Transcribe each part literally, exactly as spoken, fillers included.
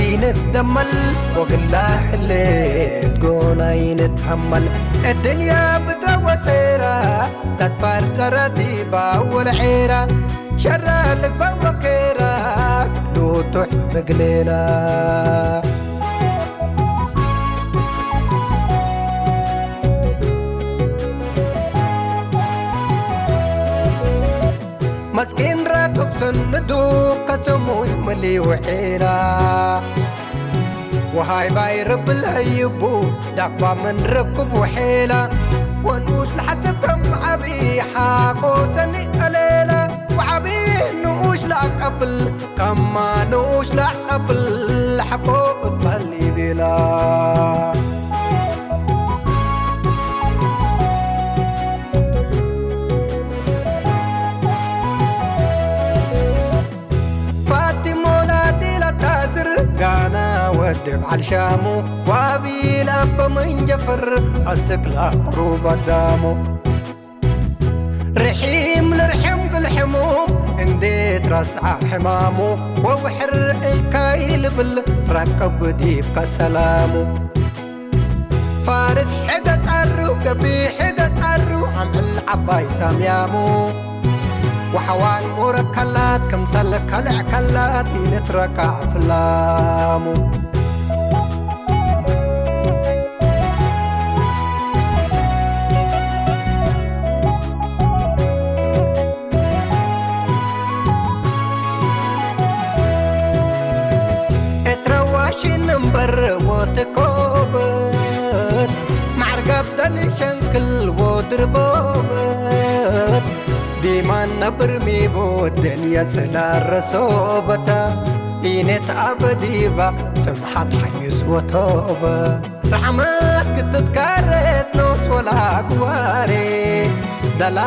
ኢንትደመል ወግላ ህሌት ጎናይ ንትሀመል። እድንያ ብድረ ወሴራ ለትፈርደረ ዲባ ወለዔራ። ሸረ ልግበእ ወኬራ ክሉ ቱሕ ምግሌላ። መስኪን ራክብ ሰንዱ ከሰሙይ ምሊ ውሒላ። ወሃይ ባይ ረቢ ለህይቡ ዳባ ምን ርክቡ ሔላ። ወንኡሽ ለሐስብ ከም ዐቢ ሓቆ ሰኒ ቀሌላ። ወዐቢ ንኡሽ ለአቀብል ከማ ንኡሽ ለአቀብል ሐቆ እበል ኢቤላ። ፋቲሞ ላቲ ለታስር ጋና ወድ በዓል ሻሙ፣ ወአቢል አበ ምን ጀፈር አስክ ለአቅሩብ አዳሙ። ርሒም ልርሕም ግል ሕሙም እንዴ ትረስዐ ሕማሙ፣ ወውሕር እንካይ ልብል ረቅብ ዲብከ ሰላሙ። ፋርስ ሕገ ጸሩ፣ ገቢሕ ሕገ ጸሩ፣ አምዕል ዐባይ ሳምያሙ። ወሐዋን ሙረከላት፣ ክምሰል ከልዕ ከላት፣ ኢልትረቃዕ ፍላሙ። እት ረዋሺን እምበር ወትኮበት፣ ማዕር ገብደን ሸንክል ወድርቦበት፣ ዲማን ነብር ሚቦ ድንየ ጽላረ ሶበታ፣ ኢኔት አበ ዲባ ስምሐት ሐይስ ወቶበ። ረሕመት ክትትካሬት ኖስ ወላ ግዋሬ፣ ደላ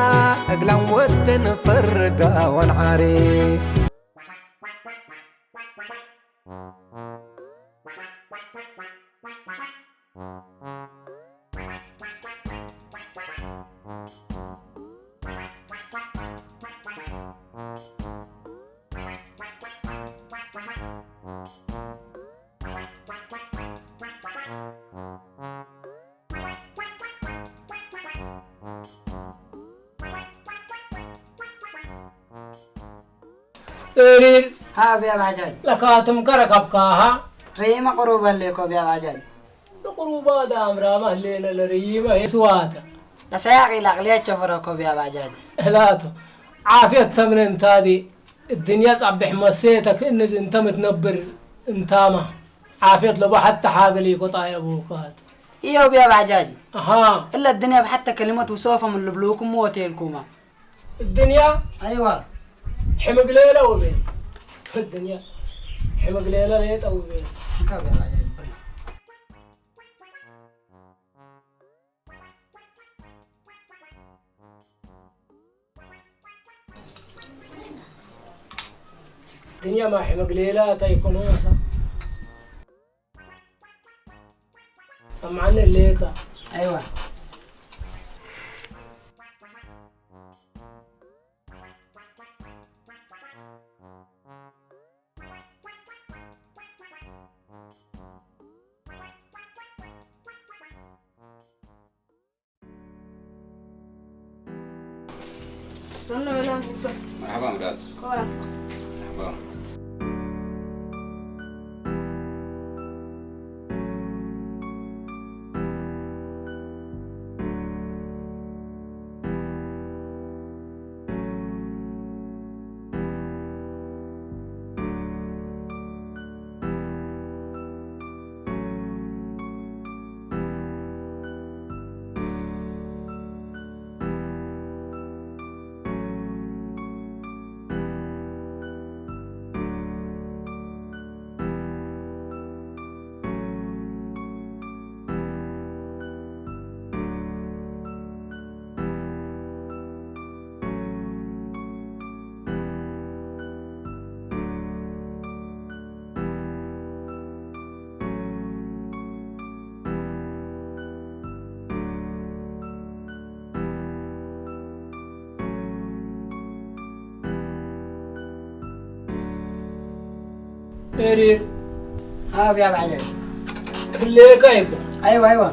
እግላም ወድን ፈርጋ ወንዓሬ። እሪር ሀ፣ አብያ ባጃጅ። ለካትምከ ረከብካሃ። ረይመ ቅሩበ ህሌኮ፣ አብያ ባጃጅ። ለቅሩባ ዳምራመ ህሌነ፣ ለረይመ ህይ ስዋተ። ለሰያቂ ለአቅልያት ሸፈረኮ፣ አብያ ባጃጅ። እላቱ፣ ዓፍየት ተምነ እንታዲ፣ እድንያ ጸብሕ መሴተ ክእንድ እንተ ምትነብር እንታማ፣ ዓፍየት ለቡ ሐተ ሓገ ሊኮ ጣይ አቡካቱ። ኢዮ፣ አብያ ባጃጅ። አሃ። እለ እድንያ ብሐተ ከሊመት ውሶፈ ምን ልብሉኩም ወቴልኩማ። እድንያ አይዋ። ሕምግሌለ ወቤ። እድንያ ሕምግሌለ ሌጠ ወቤ። እንካ በላ ያይብላ። እድንያ ማ ሕምግሌለ ታይ ኮኖሳ። ሰምዐኒ ሌከ። አይዋ። መርሐባ ምራዝ። መርሐባ። ኤሪር አብ ያብ ዐለ። ክሌከ ይብዳ። አይወ፣ አይወ።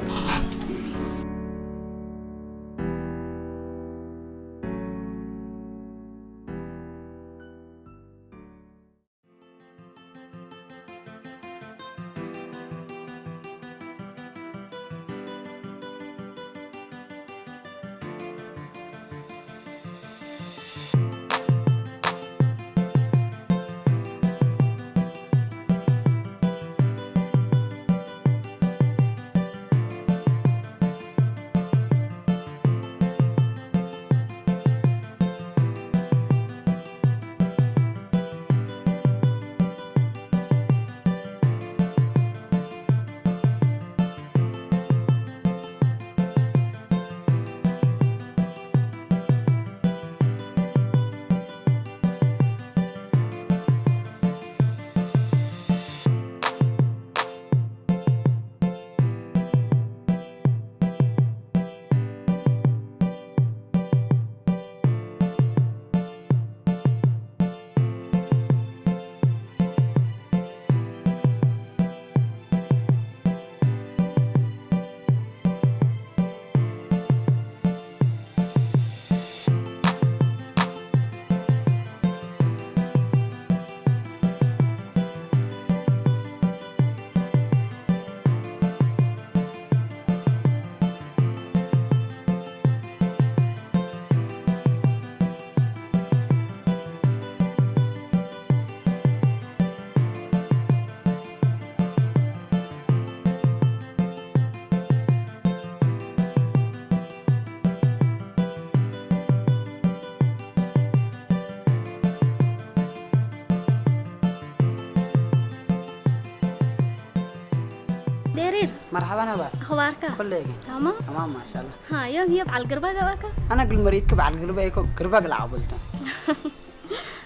ዴሪር፣ መርሐባ ነባር። አኽባርከ? ኩሉ የጊን። ተማም? ተማም ማሻአላህ። ሃ፣ ዮም ህዬ በዐል ግርበ ገብአከ? አነ እግል መሪድኪ በዐል ግርበ ኢኮ፣ ግርበ እግል አቅብልቱ።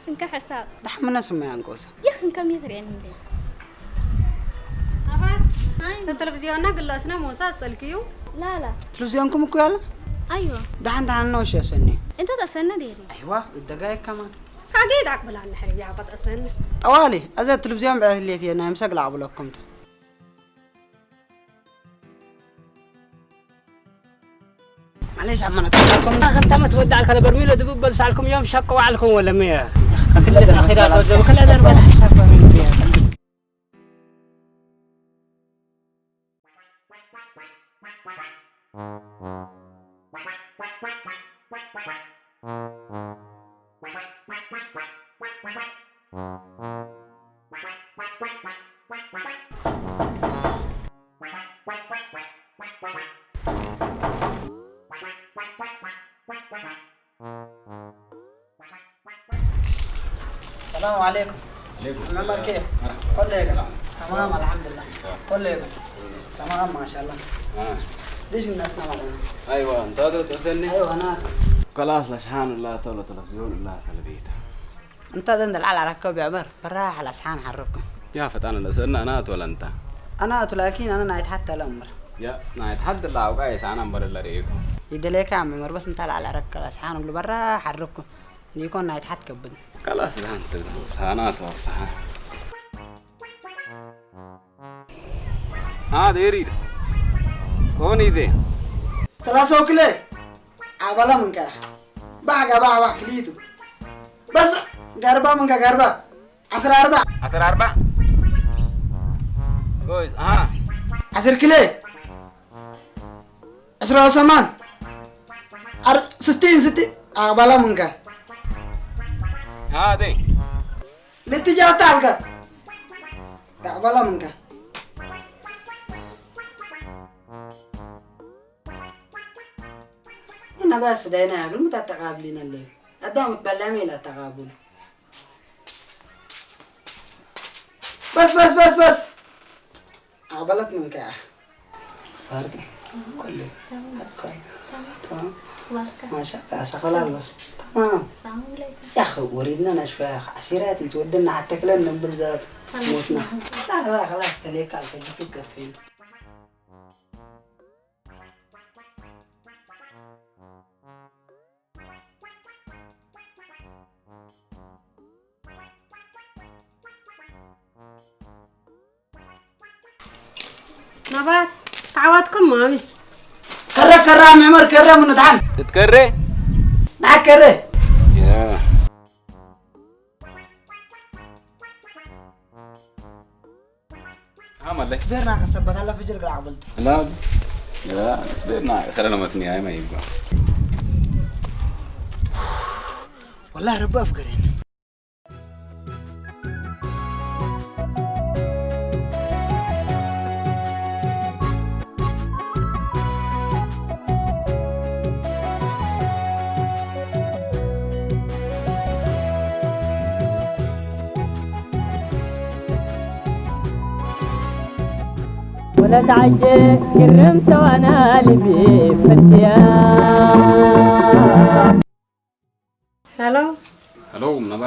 እንከ ሕሳብ። ደሐን ምነ ስመ ያንቆሰ። የኽ እንከ ሜትር የን እንዴ? አባት፣ አይ። ተለቪዝዮንና ግላስና ሞሳ አሰልክዩ? ላላ። ተለቪዝዮንኩም እኮ ያለ? አይዋ። ደሐን ደሐን ነው እሺ ያሰኒ። እንተ ተሰነ ዴሪ። አይዋ፣ እደጋይ ከማን። ካጌ ዳቅ ብላ ነሕር ያቀት አሰነ። ጠዋሊ፣ አዘ ተለቪዝዮን ብዕት ሌት የና ምሰግ ላቅብለኩም። ማሌሽ አመነ ተቀልኩም። አኸ እንተ መትወዳል ከለ በርሚል ድቡ በልሳልኩም ዮም ሸቀው አልኩም ወለሚ። ከክለ አኺራት ወደ ከለ ደርባ ተሐሳብ በርሚል። ሰላም ዐሌኩም። ዐሌኩም ሰላም። ዑመር ኬፍ? መርሐባ። ኮሌ ይብል። ሰላም። ተማም አልሐምዱሊላህ። ሰላም። ኮሌ ይብል። ተማም ማሻአላህ። አ። ዲሽ እናስና ማለት ነው። አይዋ፣ እንታ ተወሰኒ? አይዋ፣ ና። ከላስ ለሽሓን እላ ተውለ ተለፍዚዮን እላ ከለቤታ። እንታ ዘንድ ለዐል አረከብ ቢዐበር፣ በራሕ ለአስሓን ሐረኩም። ያ ፈጣን ለሰእና አና አትወለ እንታ? አና አቱ ላኪን አና ናይት ሐት ተለ እምር። ያ ናይት ሐት ለአውቃ የሳና እምበር ለርእኩ። ይደሌካ አምር በስ እንታ ለዐል አረከብ ለአስሓን እግሉ በራሕ ሐረኩም። ኒኮን ናይት ሐት ከብድ። ከላስ ዛንት ፋናት ወፍልሓ። አ ዴሪድ። ኮን ኢዜ። ሰላሳ ወክለ። አበላ ምንካ። ባህ ጋባህ ባህ ክሊቱ። በስ ገርባ ምንካ ገርባ። ዐስር አርባ። ዐስር አርባ። ጎይዝ፣ አሃ። ዐስር ክለ። ዕስራ ወሰማን። አር-፣ ስቲን፣ ስቲን። አቅባላ ምንከ። አቴ። ልትጃታ አልከ። አቅባላ ምንከ። እነ በስ ዳይና ያግል ምታጠቃብሊን አለ። አዳም ትበላሜ ላተቃቡል። በስ፣ በስ፣ በስ፣ በስ። አቅበለት ምንከ ያ አኺ። ባርክ። ኩሉ። ተማም። ተማም። ተማም። ባርካ። ማሻአላህ፣ ሰፈላ አልበስ። ተማም። ሰላም አለይኩም። ያ አኺ፣ ወሪድና ነሽፋ ያ አኺ። አሲራት ይትወደና ሐተክለን ነብል ዛት ሞትና። ላ፣ ላ፣ ላ፣ ኸላስ ተሌካ አልተጅቱ ከፊል። ነባት፣ ተዓወትኩም ማሚ። ከረ፣ ከረ፣ አሚ ዑመር፣ ከረ፣ ምኑ ተሓን? ትትከሬ? ነዓክ ከረ። ያ። ሀመለ። ስቤርና ከሰበት አለ ፍጅር ግራ አቅበልቱ። ላ፣ ያ፣ ስቤርና ሰለለ መስኒ አይ ማይባ። ወላሂ ረቢ አፍገሬን። ወለት ዐጀ ግርም ተዋና ልቢ ፈትያ። ሄሎ። ሄሎ፣ ነባ።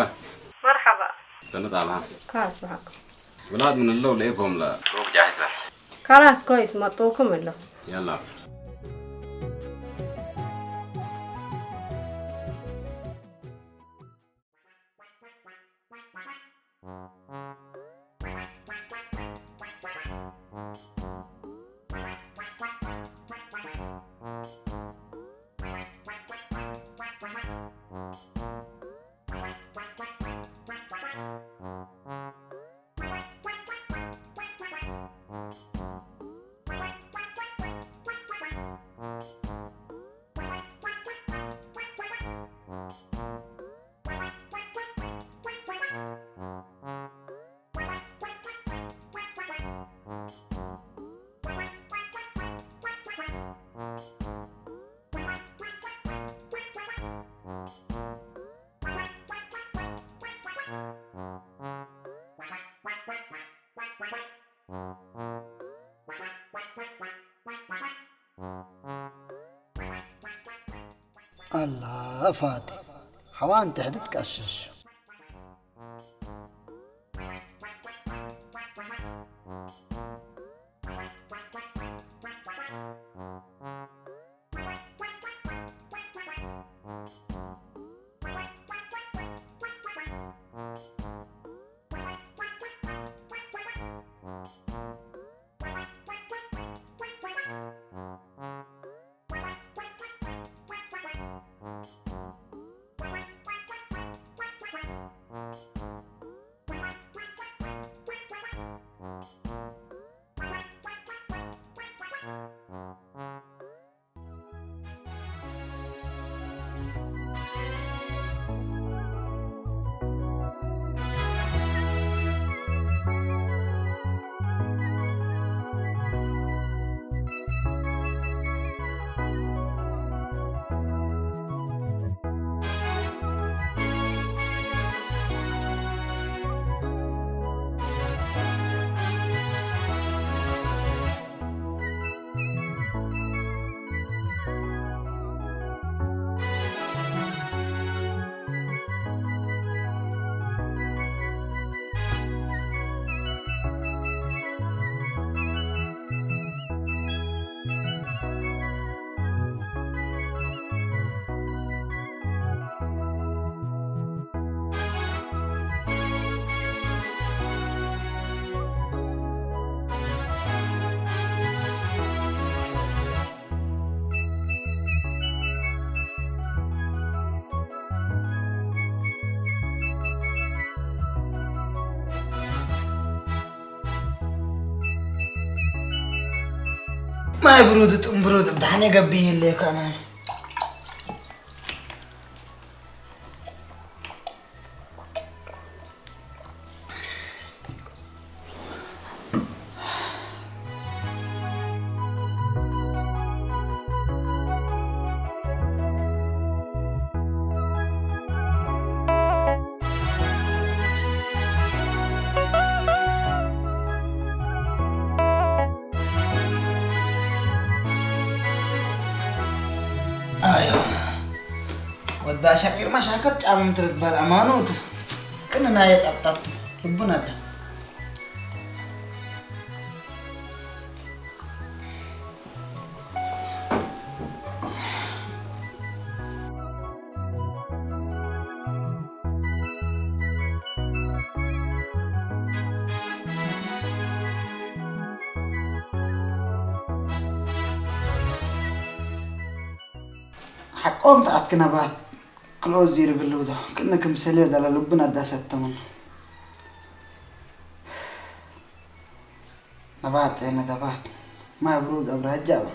መርሐባ። ሰነት አብሃ። ካስ በሐቅ። ውላድ ምን እለው ለኢኮም ለ ሮብ ጃህዘ። ካላስ ኮይስ መጡኩም እለው። የላ። አላ ፋቲ፣ ሐዋን ትሕት ትቀሽሽ። ማይ ብሩድ ጥም ብሩድ እብ ደሐኔ ገብእ ህሌከ አነ። አዮ፣ ወድ ባሻቂር መሻከት ጫምም ትርትባል አማኑት። ቅንና የጠብጣቱ ልቡን አዳ። ሐቆም ተአትክ ነባት ክልኦት ዚር እግል ልውደው፣ ክእነ ክምሰልዮ ደለ ልቡን አዳሰተሙን። ነባት ጤነ ደባት፣ ማይ ብሩድ አብራጃ በ።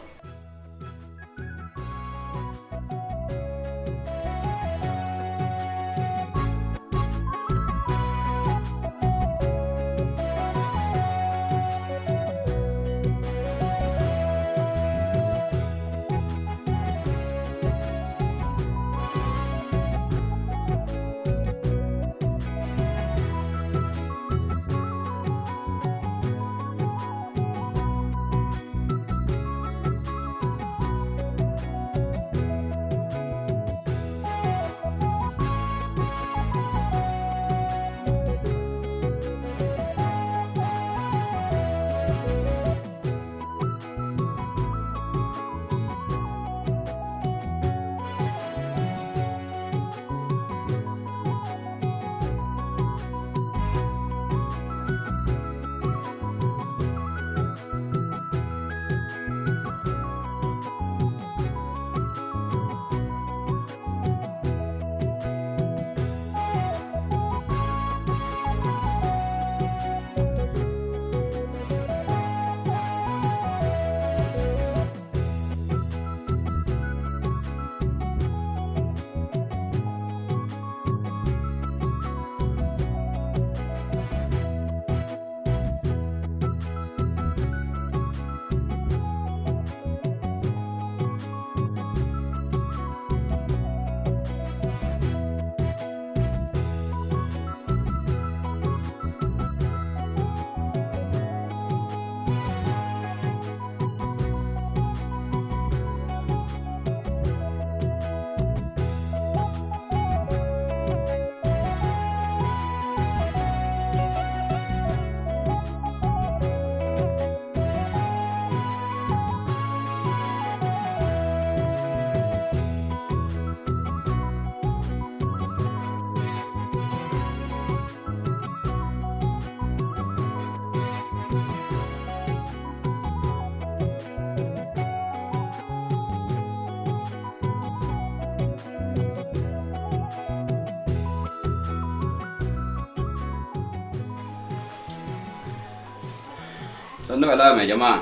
ሰኑ ዕላም ያ ጀማዐ።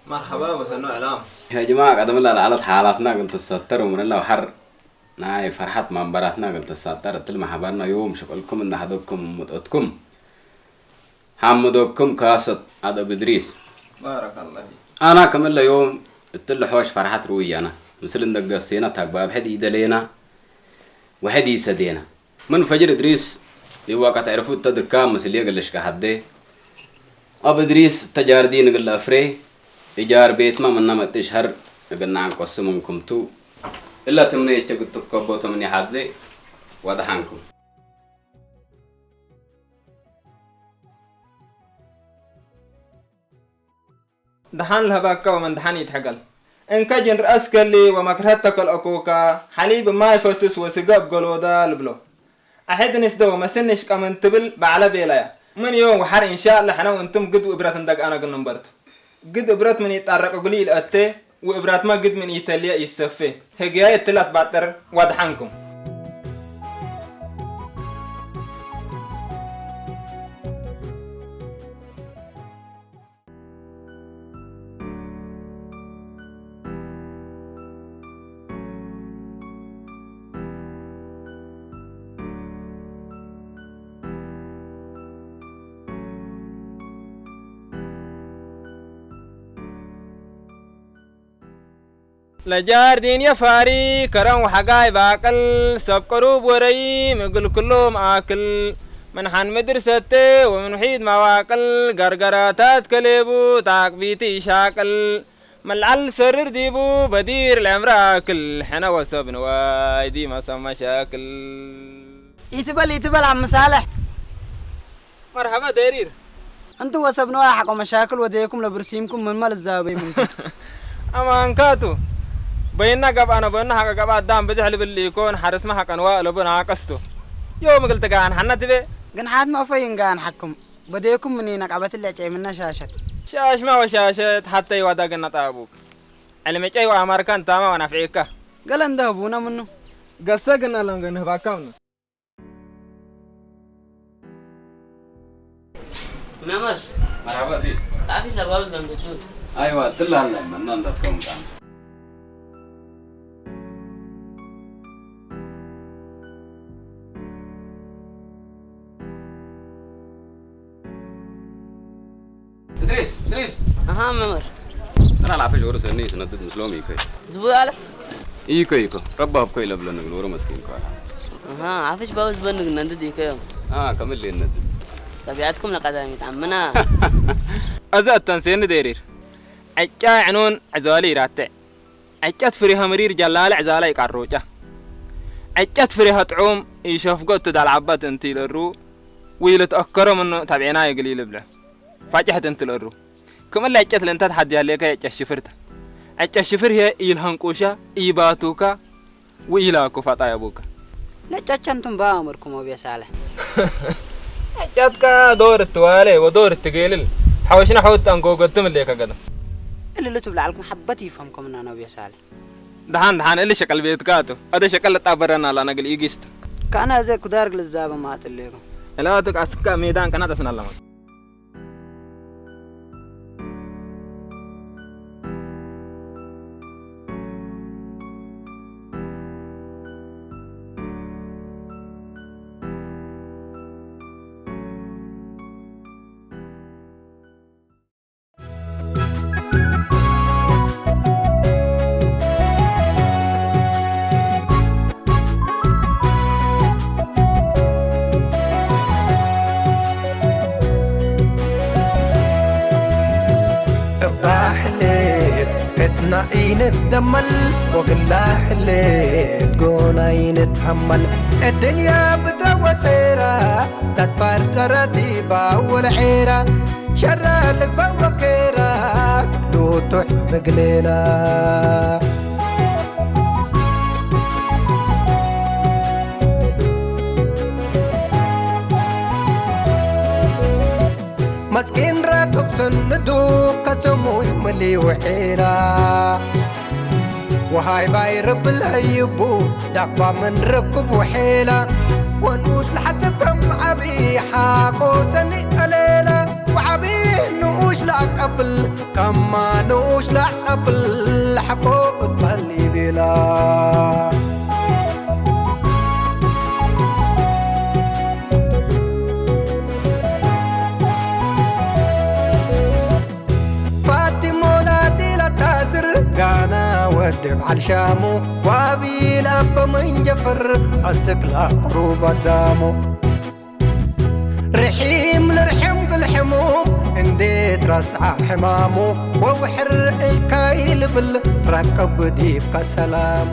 መርሐባ ወሰኑ ዕላም። ያ ጀማዐ፣ ቀደም ለዐለት ሓላትና እግል ትሰተር ወምንለ ሐር ናይ ፈርሐት መንበራትና እግል ትሳጠር፣ እትሊ መሐበርና ዮም ሽቅልኩም እንዴ ሐደግኩም ወመጠትኩም ሐምዶኩም ካሰት አደብ እድሪስ። ባረከላህ ፊክ። አና ክም እለ ዮም እትሊ ሖሽ ፈርሐት ርኡየነ፣ ምስል እንዴ ገሴነ ተግባብ ሕድ ኢደሌነ ወሕድ ኢሰዴነ። ምን ፈጅር እድሪስ ዲብ ወቀት ዕርፉ እተ ድካም ምስልዬ እግል ልሽቀ ሐዴ። አብ እድሪስ እተ ጃርዲን እግል ለአፍሬ፣ እጃር ቤትመ ምነ መጥሽ ሐር እግል ነዐንቆሱ ምንኩም ቱ። እለ ትምኔ እቼ እግል ትከቦ ተምኔ ሐዜ ወደሐንኩም። ደሓን ለሀባከ ወመን ደሓን ኢትሐገል። እንከ ጅን ረአስ ከሊ ወመክርሀት ተከል አኮካ፣ ሐሊብ ማይ ፈስስ ወስገ እብ ገሎዳ ልብሎ። አሕድ ንስደ ወመስል ንሽቀ ምን ትብል በዐለ ቤለያ። ምን ዮም ወሐር እንሻአለ ሕነ ወእንቱም ግድ ወእብረት እንደ ገአነ እግል ንንበር ቱ። ግድ እብረት ምን ኢጣረቅ እግሉ ኢልአቴ፣ ወእብራትመ ግድ ምን ኢተልየ ኢሰፌ። ህግያይ እትለ አትባጠር ወአድሐንኩም። ለጃርዲን የፋሪ ከረን ወሐጋይ ባቅል፣ ሰብ ቅሩብ ወረይም እግል ክሎም አክል። ምን ሐን ምድር ሰቴ ወምን ውሒድ መዋቅል፣ ገርገራታት ከሌቡ ጣቅቢቲ ኢሻቅል። ምን ለዐል ሰርር ዲቡ በዲር ለዕምረ አክል፣ ሕነ ወሰብ ንዋይ ዲመ ሰብ መሻክል። ኢትበል ኢትበል ዐሚ ሳልሕ። መርሐባ ደሪር። እንቱ ወሰብ ንዋይ ሐቆ መሻክል ወዴኩም ለብርሲምኩም ምንመ ልዛበዩ ምንኩም። አማንካቱ። በይነ ገብአነ በይነ ሐቀ ገብአ አዳም ብዝሕ ልብል ኢኮን፣ ሐርስመ ሐቀ ንዋይ ለቡ ናቅስቱ። ዮም እግል ትገአን ሐነ ትቤ። ግን ሐትመ አፎይ እንገአን ሐክም። በዴኩም ምኒነ ቀበት እለ ጨይ ምነ ሻሸት። ሻሽመ ወሻሸት ሐተ ይዋዳ ገነት አቡክ። ዕልሚ ጨይ ወአማርከ እንታመ ወነፍዒከ። ገለ እንዴ ህቡነ ምኑ። ገሰ ግን አለም ገን ህባካም ነው። መምህር፣ መርሐባ ዲን። ጣፊ ሰባውስ ገምትቱ። አይዋ፣ ትላለ መና እንዳትከውም ጣም። እድሪስ፣ እድሪስ! አሃ፣ መምህር። ሰላል አፈሽ ወሩ ሰኒ ትነድድ ምስሎም ኢኮይ። ዝቡ አለ? ኢኮይ፣ ኢኮ። ረባብ ኮይ ለብለ ንግል ወሩ መስኪን ኮ። አሃ፣ አፈሽ ባውዝ በንግ ነንድድ ኢኮይ። አ፣ ከምል ነንድድ። ጠቢዓትኩም ለቀዳሚት አምና። አዘ አተንሴኒ ዴሪር። ዕጫ ዕኑን ዕዛሊ ይራቴዕ። ዕጨት ፍሬሀ ምሪር ጀላለ ዕዛላ ኢቃሮጫ። ዕጨት ፍሬሀ ጥዑም ኢሸፍጎ እቱ ዳልዓባት እንቲ ለእሩ ወኢልትአከሮ ምኑ ተብዔናይ እግል ኢልብለ ፋጭሕት እንቲ ለእሩ። ክም እለ ዕጨት ለእንተ ተሐድያ ህሌከ ዕጨት ሽፍር ተ። ዕጨት ሽፍር ህዬ ኢልሀንቁሻ፣ ኢባቱካ ወኢላኩ ፋጣይ አቡከ። ለጨቸ እንቱም በአምርኩም ወቤሳለ። ዕጨትከ ዶር እትዋሌ ወዶር እትጌልል ሐወሽነ ሐውት አንጎገትም ህሌከ ገደም። እሊ ልትብል ዐልኩም ሐበት ኢፈምኩምና ነው ቤሳለ። ደሓን ደሓን፣ እሊ ሸቀል ቤትካ ቱ። አደ ሸቀል ለጣበረና ላና እግል ኢጊስት። ከአነ አዜ ኩዳርግ ልዛበ ማጥሌኩ። እላቱ አስካ ሜዳን ቀናጠትና ለማ። እባ ሕሌት እትና ኢንትደመል፣ ወግላ ሕሌት ጎና ኢንትሀመል። እድንያ ብድረ ወጼራ፣ ለትፈርደረ ዲባ ወለዔራ። ሸረ ልግበእ ወኬራ፣ ሉቱሕ ምግሌላ። መስኪን ራክብ ሰንዱ፣ ከሰሙይ ምሊ ውዔላ። ወሃይ ባይ ረቢ ለሀይቡ፣ ዳባ ምን ርክቡ ሔላ። ወንኡሽ ለሐስብ ከም ዐቢ፣ ሓቆ ሰኒ አሌላ። ወዐቢ ንኡሽ ለአቀብል፣ ከማ ንኡሽ ለአቀብል፣ ሐቆ እትበህል ኢቤላ። ፋቲሞ ላቲ ለታስር ጋና ወድ ብዓል ሻሙ፣ ዋቢል አበ ምን ጀፍር አስክ ለአቅሩብ አዳሙ። ርሒም ለርሕም ግል ሕሙም እንዴ ትረስዐ ሕማሙ፣ ወውሕር እልካይ ልብል ረቅብ ዲብከ ሰላሙ።